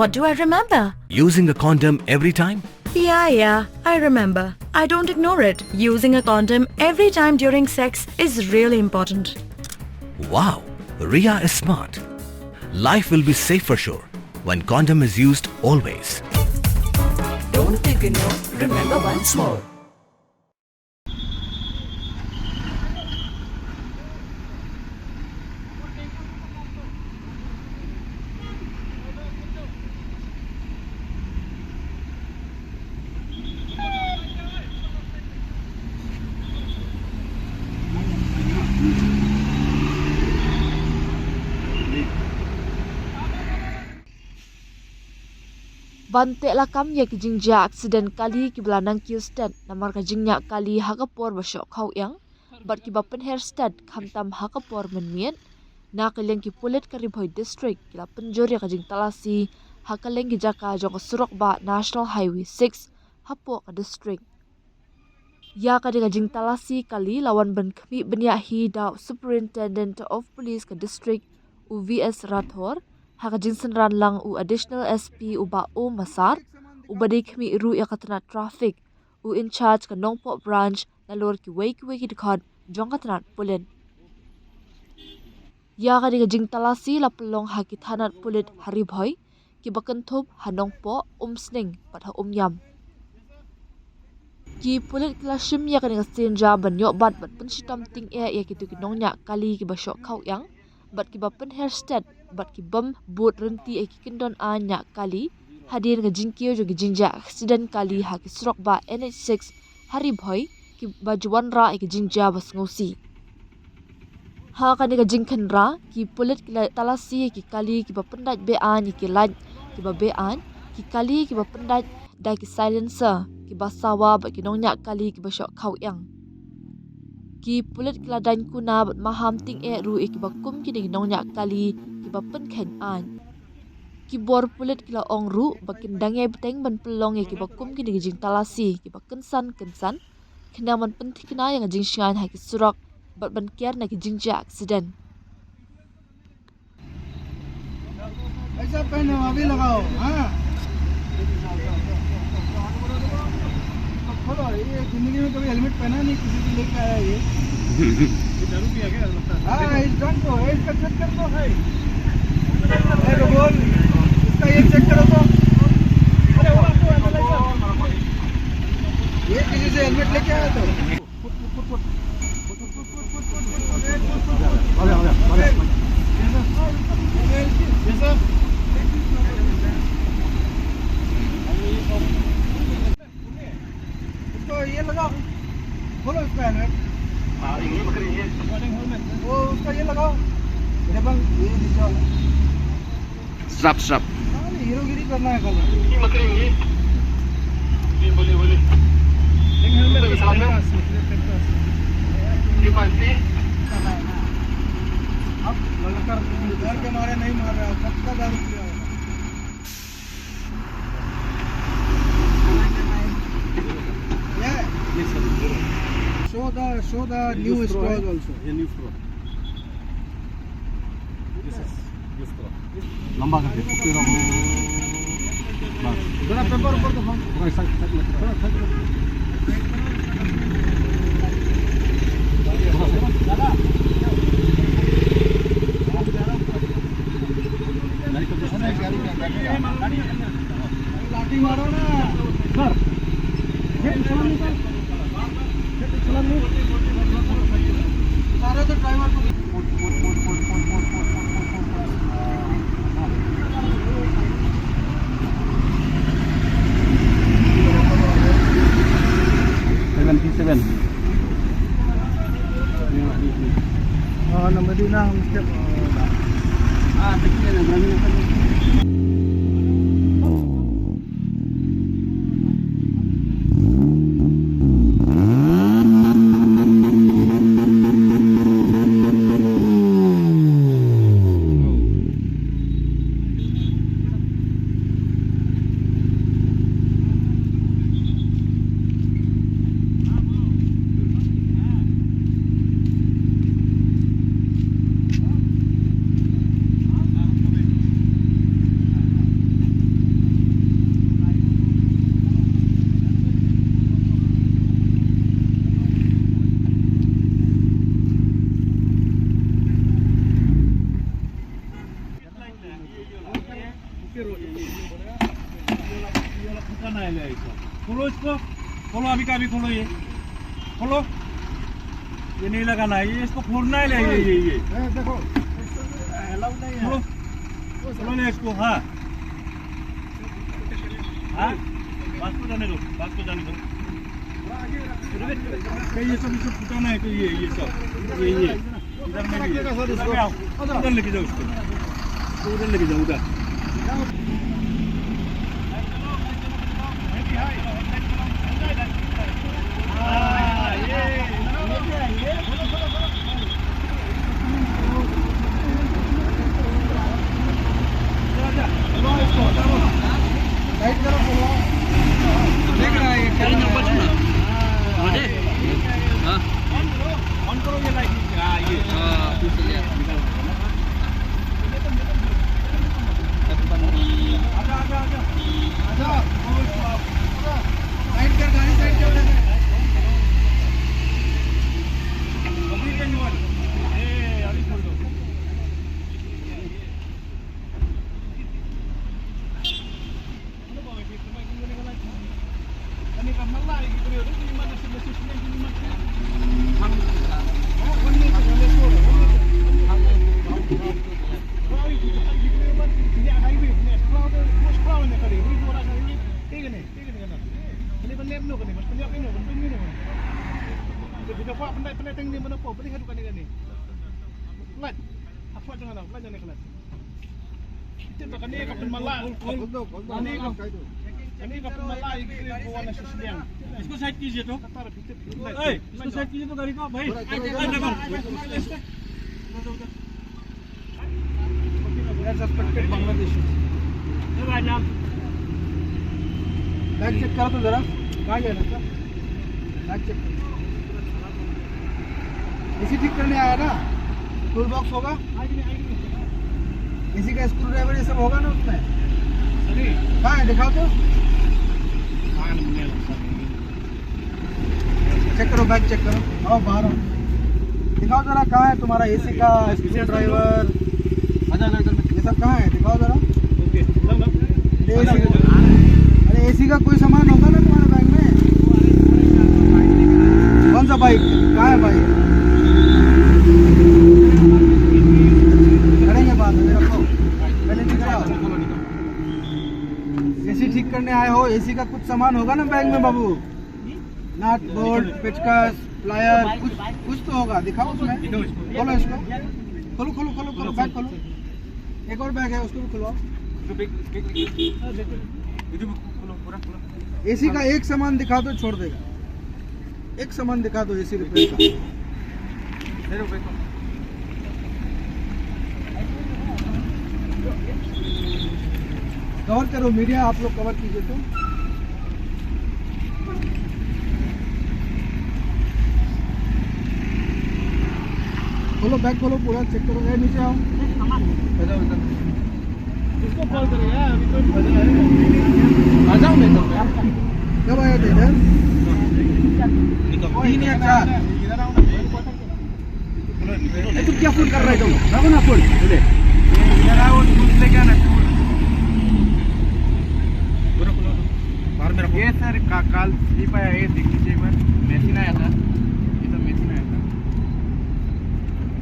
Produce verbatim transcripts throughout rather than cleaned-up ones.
What do I remember? Using a condom every time? Yeah, yeah, I remember. I don't ignore it. Using a condom every time during sex is really important. Wow, Ria is smart. Life will be safe for sure when condom is used always. Don't ignore, remember once more. Ban teh lakam ïa ki jingjia accident kali kiba la nang kiew stet namar ka jingñiah kali ha ka por ba shoh khaw ïang bad kiba pynher stet khamtam ha ka por mynmiet, na ka liang ki pulit ka Ri Bhoi District ki la pynjur ïa ka jingtalasi ha kylleng ki jaka jong ka surok bah National Highway six hapoh ka district. Ïa kane ka jingtalasi kali la wan ban khmih bniah hi da u Superintendent of Police ka district, u V S Rathore, ha ka jingsynran lang u Additional S P u Bah O Massar, uba dei khmih ruh ïa ka tnat traffic, u in-charge ka Nongpoh Branch, nalor kiwei kiwei ki dkhot jong ka tnat pulit. Ïa kane ka jingtalasi la pynlong ha ki thanat pulit ha Ri Bhoi, kiba kynthup ha Nongpoh, Umsning bad ha Umiam. Ki pulit ki la shim ïa kane ka sienjam ban ïoh bat bad pynshitom tyngeh ïa kito ki nongñiah kali kiba shoh khaw ïang bad kiba pynher stet bad ki bym bud rynti ïa ki kyndon aiñ ñiah kali hadien ka jingkiew jong ki jingjia accident kali ha ki surok bah N H six ha Ri Bhoi, kiba ju wanrah ïa ki jingjia ba sngewsih. Ha kane ka jingkhynra, ki pulit ki la talasi ïa ki kali kiba pyndait be-aiñ ïa ki light kiba be-aiñ, ki kali kiba pyndait da ki silencer kiba sawa bad ki nongñiah kali kiba shoh khaw ïang. Ki pulit ki la daiñ kuna bad maham tyngeh ruh ïa kiba kum kine ki nongñiah kali kiba pynkheiñ aiñ. Ki bor pulit ki la ong ruh ba kin dang ïai bteng ban pynlong ïa kiba kum kine ki jingtalasi kiba kynsan kynsan, khnang ban pynthikna ïa ka jingshngaiñ ha ki surok bad ban kiar na ki jingjia accident. ऐसा पहनो, अभी लगाओ, हाँ। खोलो, ये जिंदगी में कभी हेलमेट पहना नहीं, किसी को लेके आया ये। ये दारू पिया क्या? हाँ, इस ढंग को, ये इसका चेक कर लो भाई। अरे बोल, इसका ये चेक करो तो। अरे वो आपको एनालाइजर। ये किसी से हेलमेट लेके आया तो? उसको ये लगाओ, खोलो उसका हेलमेट। वो उसका ये लगाओ, ये नीचे वाला। Srap, srap. Kali, हीरोगिरी करना है कल। ये मत करेंगे। ये बोले, बोले। लेकिन हम लोग ये साथ में। ये पार्टी। अब लड़का डर के मारे नहीं मार रहा, पक्का दारू पिया होगा। Yeah. Yes, sir. Show the, show the new straws also. Yeah, new straw. लंबा करके, पकड़े रहो। बस। थोड़ा पेपर ऊपर को, थोड़ा साइड, साइड में, थोड़ा साइड में। थोड़ा सा। लाठी मारो ना। सर, ये पिछला नहीं, सर। ये पिछला नहीं। सारे तो ड्राइवर को Seventy seven. Ah, nama dia nah, mesti, ah, खोलो इसको, खोलो, अभी का अभी खोलो ये, खोलो। ये नहीं लगाना है, ये इसको फोड़ना है, ये, ये, ये। खोलो, खोलो ना इसको। हाँ, हाँ, बस को जाने दो, बस को जाने दो। ये सब, ये सब फुटाना है तो ये, ये सब, ये, ये। इधर में भी है। इधर में आओ। उधर लेके जाओ उसको। तो उधर लेके जाओ, उधर। साइड करो, बोलो। देख रहा है ये क्या? हाँ। ऑन करो ये लाइट। हाँ, ये। हाँ, अभी से लिया। छप्पन। आजा, आजा, आजा। आजा। साइड कर, गाड़ी साइड कर। अभी के युवा। ए, अभी खोल दो। इसको साइड कीजिए तो। ए, इसको साइड कीजिए तो गाड़ी को, भाई। They are suspected Bangladeshi. Bag check करो तो जरा, कहाँ गया था? बैग चेक करो। एसी ठीक करने आया ना, टूल बॉक्स होगा। एसी का स्क्रू ड्राइवर, ये सब होगा ना उसमें। कहाँ है, दिखाओ तो। चेक करो, बैग चेक करो। आओ, बाहर आओ। दिखाओ जरा, कहाँ है तुम्हारा एसी का स्क्रू ड्राइवर? ये सब कहाँ है, दिखाओ जरा। अरे, एसी का कोई सामान होगा ना तुम्हारे बैग में? कौन सा बाइक? कहाँ है बाइक? करेंगे बाद में, रखो। पहले निकलो। एसी ठीक करने आए हो, एसी का कुछ सामान होगा ना बैग में, बाबू? नट, बोल्ट, पेचकस, प्लायर, कुछ, कुछ तो होगा। दिखाओ उसमें। खोलो इसको। खोलो, खोलो, खोलो, खोलो, बैग खोलो। एक और बैग है, उसको भी खुलवाओ। एसी का एक सामान दिखा दो, छोड़ देगा। एक सामान दिखा दो एसी रिपेयर का। कवर करो मीडिया, आप लोग कवर कीजिए तो। खोलो, बैग खोलो, पूरा चेक करो। ए, नीचे आओ। इधर, इधर। इसको कॉल करो यार, अभी कोई मजा है। आ जाओ, मैं तो। कब आया था इधर? तीन या चार। इधर आओ ना। ए, तुम क्या फोन कर रहे हो तुम? रखो ना फोन। ले। इधर आओ, टूल लेके आना, टूल। बोलो, बोलो। बाहर में रखो। ये सर का-, काल स्लिप आया, ये देख लीजिए एक बार। मशीन आया था। ये तो मशीन आया था।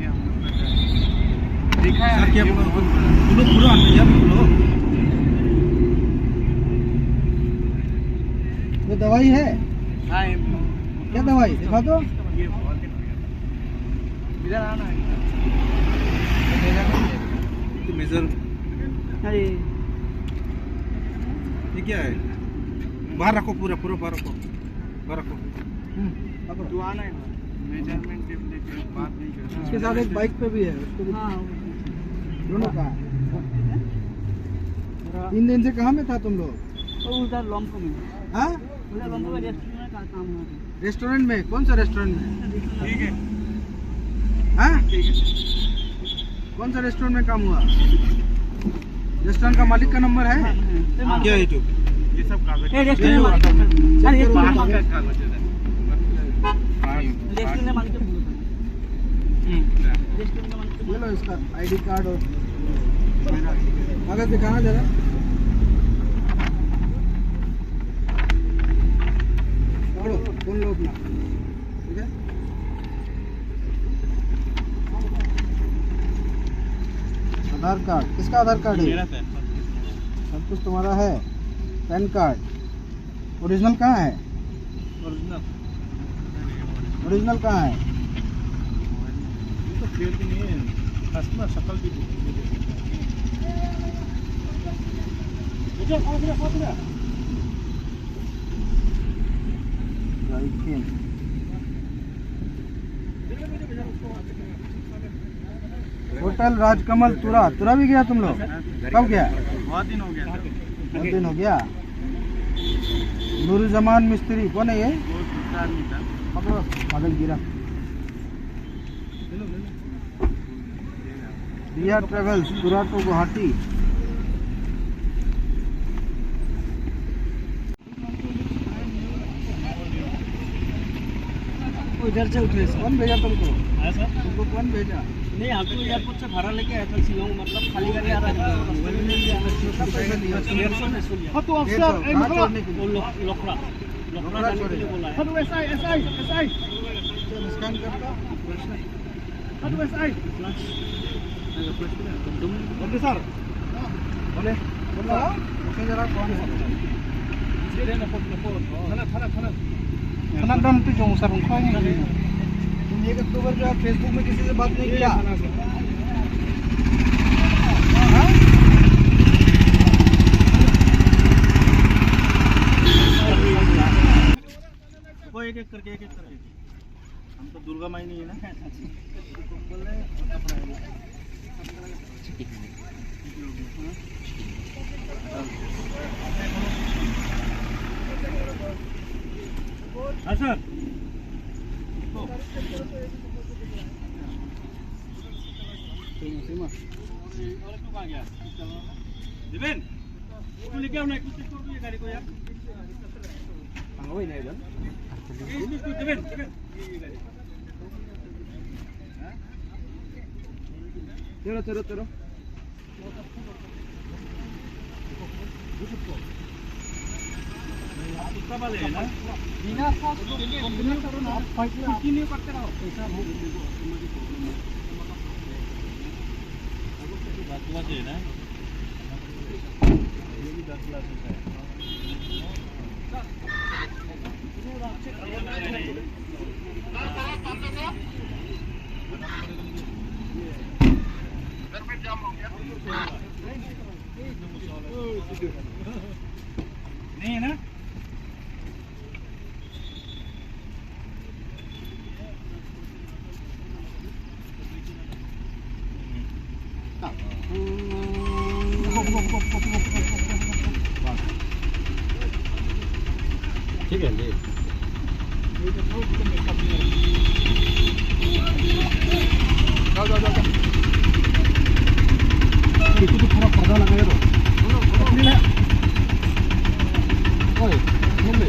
ये हम लोग का था। देखा है सर, क्या ये बोला? बोलो, पूरा अंदर, यार, बोलो। वो दवाई है? हाँ, ये क्या दवाई? दिखा तो। ये बहुत इधर आना है। तो मेजर। अरे। ये क्या है? बाहर रखो, पूरा, पूरा बाहर रखो। बाहर रखो। हम्म, पकड़ो। तू आना है। मेजरमेंट टेप लेके बात नहीं करना। इसके साथ एक बाइक पे भी है, उसको भी हाँ, वो भी। दोनों का है। तीन दिन से कहाँ में था तुम लोग? वो उधर लॉन्ग को में। हाँ? उधर लॉन्ग को में रेस्टोरेंट में का-, काम हुआ था। रेस्टोरेंट में? कौन सा रेस्टोरेंट में? ठीक है। हाँ? ठीक है। कौन सा रेस्टोरेंट में काम हुआ? रेस्टोरेंट का मालिक का नंबर है? हाँ, हाँ। क्या है तो? ये सब कागज। ये रेस्टोरेंट ये मालिक का। अरे, ये पास का कागज है। रेस्टोरेंट मालिक का। हम्म। रेस्टोरेंट का मालिक का। ये लो इसका आईडी कार्ड और कागज दिखाना जरा। सुन लो अपना, ठीक है? आधार कार्ड, किसका आधार कार्ड है? मेरा सर। सब कुछ तुम्हारा है? पैन कार्ड ओरिजिनल कहाँ है? ओरिजिनल। ओरिजिनल कहाँ है? ये तो क्लियर भी नहीं है। कस्टमर शक्ल भी देखिए। होटल राजकमल तुरा, तुरा भी गया तुम लोग? कब गया? बहुत दिन हो गया सर। बहुत दिन हो गया। नूरुजमान मिस्त्री कौन है ये? वो दूसरा आदमी था। पकड़ो, पागल गिरा। रिया ट्रेवल्स, तुरा टू गुवाहाटी। वो इधर से उतरे सर। कौन भेजा तुमको? हाँ सर। तुमको कौन भेजा? नहीं, हम तो एयरपोर्ट से भाड़ा लेके आया था शिलोंग, मतलब खाली गाड़ी आ रहा था। हाँ, तो अफसर, ए, कहाँ मतलब छोड़ने के लिए? वो लो-, लोखरा। लोखरा छोड़ने के लिए बोला है। हाँ, तो एसआई, एसआई, एसआई। स्कैन करता। Sir. Boleh, boleh. Oke, jara, kau ni. Sini, sini, sini. Sana, sana, sana. Sana dan tu jong sar kau ni. तुम एक अक्टूबर को Facebook में किसी से बात नहीं किया? हाँ? वो एक एक करके, एक एक करके। हम तो दुर्गा माई नहीं है ना। हाँ सर। और तू कहाँ गया? दिवेन, तू लेके आओ ना, कुछ तो ये गाड़ी को यार। ये, ये, ये, दिवेन, दिवेन। चलो, चलो, चलो। नहीं है ना? ठीक है जी। जाओ, जाओ, जाओ, जाओ। इसको तो पूरा पर्दा लगाया तो। ओए, बोल ले।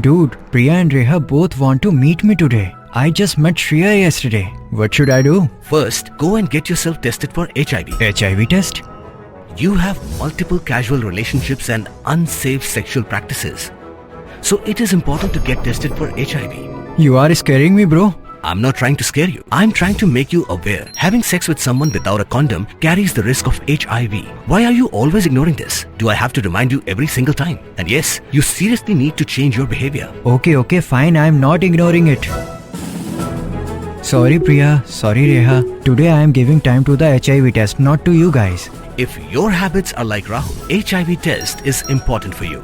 Dude, Priya and Reha both want to meet me today. I just met Shreya yesterday. What should I do? First, go and get yourself tested for H I V. H I V test? You have multiple casual relationships and unsafe sexual practices. So it is important to get tested for H I V. You are scaring me, bro. I'm not trying to scare you. I'm trying to make you aware. Having sex with someone without a condom carries the risk of H I V. Why are you always ignoring this? Do I have to remind you every single time? And yes, you seriously need to change your behavior. Okay, okay, fine. I'm not ignoring it. Sorry, Priya. Sorry, Reha. Today I am giving time to the H I V test, not to you guys. If your habits are like Rahul, H I V test is important for you.